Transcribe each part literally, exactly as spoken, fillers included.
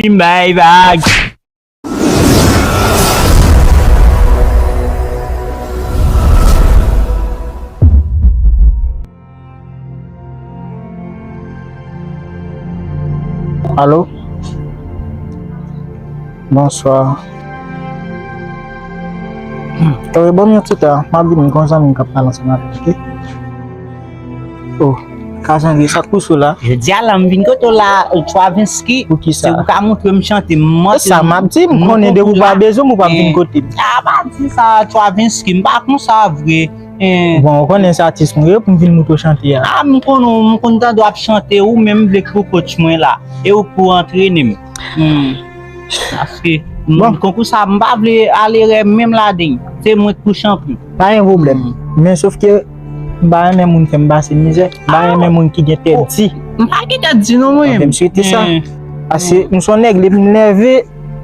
depi m bay vag. Alo? Bonswa. Wi, ban m yon ti tan. M ap vini, m gen yon zanmi m k ap pale ansanm avè m, oke? Oh, Kazange, sa k pouse w la? Jodi a la, m vin kote w la, Tchwavinski. Pou ki sa? Se pou w ka montre m chante. M montre sa m ap di, m konnen depi w pa bezwen m, ou p ap vin kote m. A, pa di sa, Tchwavinski, m pa konsa vre. Bon, ou konnen se atis mwen ye pou m vin montre w chante a. A, m konn ou, m konn tande w ap chante, ou menm vle kou coach mwen la. E ou pou antrene m. Hmm. Paske m, bon, konkou sa, m pa vle ale rè menm ladan l. Se mwen k pou chanpyon. Pa gen pwoblèm. Men sof ke m pa renmen moun fè m pase mizè. M pa renmen moun ki gen tèt di. M pa gen tèt di non mwen. Ok, m swete sa. Paske m se yon nèg, lè m nève,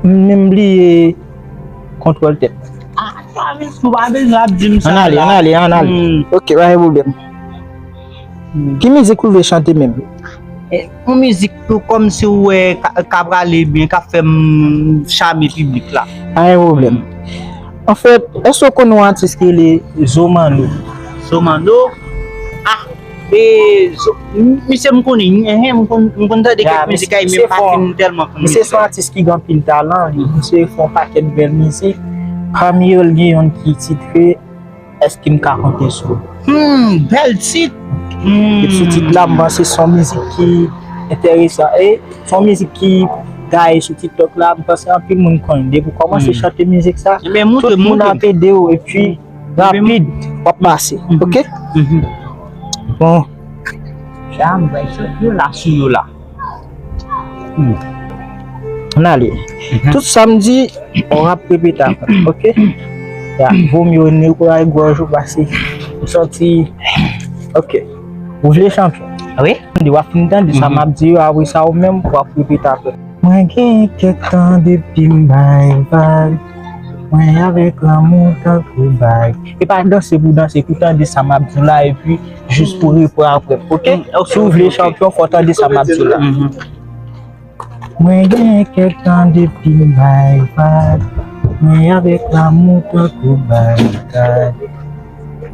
m menm bliye kontwòl tèt mwen. A, sa vin sou pa bezwen ap di m sa. Ann ale, ann ale, ann ale. Hmm. Ok, pa gen pwoblèm. Hmm. Ki mizik ou vle chante menm? E, yon mizik pou kòmsi w wè ka, ka prale byen, ka fè m chame piblik la. Pa gen pwoblèm. Anfèt, èske w konn yon atis ki rele Zomano? Zomano? A, e, Zo-, m-, misye m konnen, enhen, m konn, m konn tande kèk mizik a li, men m pa fin tèlman konn misye. Misye se yon atis ki gen anpil talan, li, misye fè yon pakèt bèl mizik. Pami yo, l gen youn ki titre Èske m ka konte sou ou? Hmm, bèl tit. Hmm. Epi sou tit la, m panse se yon mizik ki enteresan. E se yon mizik ki gaye sou TikTok la, m panse anpil moun konn. Depi w kòmanse chante mizik sa, tout moun ap ede w, epi rapid, w ap pase. Ok? Bon. Sa, m bay sot yo la sou yo la. Hmm. Ann ale. Tout sa m di, w ap repete apre m, ok? Ya, vo mye w netwaye gòj ou pase ou santi. Ok. Ou vle chanpyon? Wi. W ap fin tande sa m ap di yo, apre sa ou menm, w ap repete apre m. Mwen gen kèk tan depi m bay vag. Mwen avèk lanmou tankou bay. E pa danse pou danse, pou tande sa m ap di w la, epi jis pou repran apre m, ok? Si w vle chanpyon, fò w tande sa m ap di w la. Mwen gen kèk tan depi m bay vag. Mwen avèk lanmou tankou bay vag.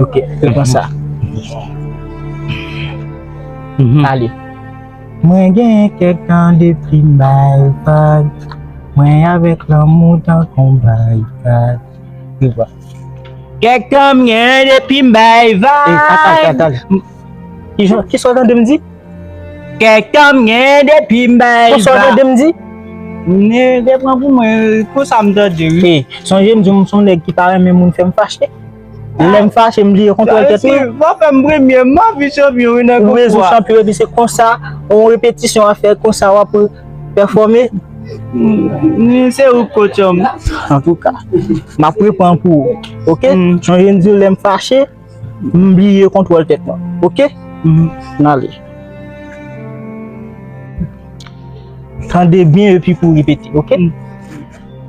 Ok, se konsa. Ale. Mwen gen kèk tan depi m bay vag. Mwen avèk lanmou tankou bay vag. Se vre. Kèk tan m gen depi m bay vag. Ey, atann, atann. Ki jan, kisa w tande m di? Kèk tan m gen depi m bay vag. Konsa w tande m di? Nèg te pran pou mwen, konsa m tande, wi. Ey, sonje m di w m se yon nèg ki pa renmen moun fè m fache. Lè m fache, m bliye kontwòl tèt mwen. W ap fè m premye, m anvi chanpyon, wi, nan konkou a. Ou bezwen chanpyon, epi se konsa, yon repetisyon w ap fè, konsa w ap pèfòme. Se ou k coach m. Antouka, m ap reprann pou ou. Ok? Sonje m di w lè m fache, m bliye kontwòl tèt mwen. Ok? Ann ale. Tande byen epi pou repete, ok?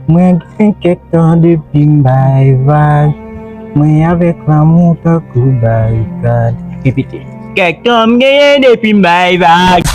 Mwen gen kèk tan depi m bay vag. Mwen avèk lanmou tankou bay vag. Repete. Kèk tan m genyen depi m bay vag.